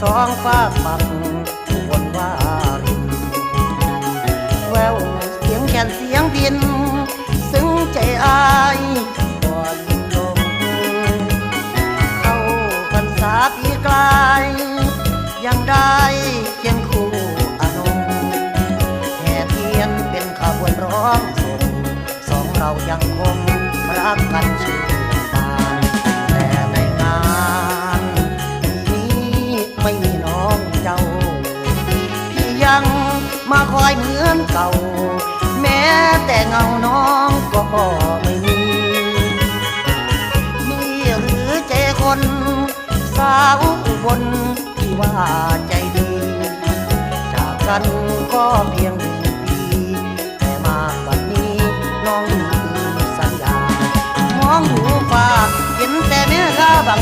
ທ້ອງຟ້າປັກຝົນວາລິນ ແວ່ວສຽງແຄນສຽງພິນ ຊຶ່ງໃຈອ້າຍບໍ່ສິ້ນລົງ. ເຂົ້າພັນສາປີກາຍ ຍັງໄດ້ຄຽງຄູ່ອານົງ ແຫ່ທຽນເປັນຂະບວນຮ້ອງສົງ ສອງເຫຼົ່າຍັງຄົງຮັກກັນຊື່ນບານ ແຕ່ໃນງານປີນີ້ໄມ່ມີນ້ອງເຈົ້າ ທີ່ຍັງມາຄອຍເໝືອນເກົ່າ ແມ້ແຕ່ເງົານ້ອງກໍບໍ່ມີ. ນີ້ຫຼືໃຈຄົນສາວອຸບົນ ທີ່ວ່າໃຈດີ ຈາກກັນກໍພຽງໜຶ່ງປີ ແຕ່ມາບັດນີ້ນ້ອງລືມສັນຍາ ມອງດູຟ້າເຫັນແຕ່ເມຄາບັງ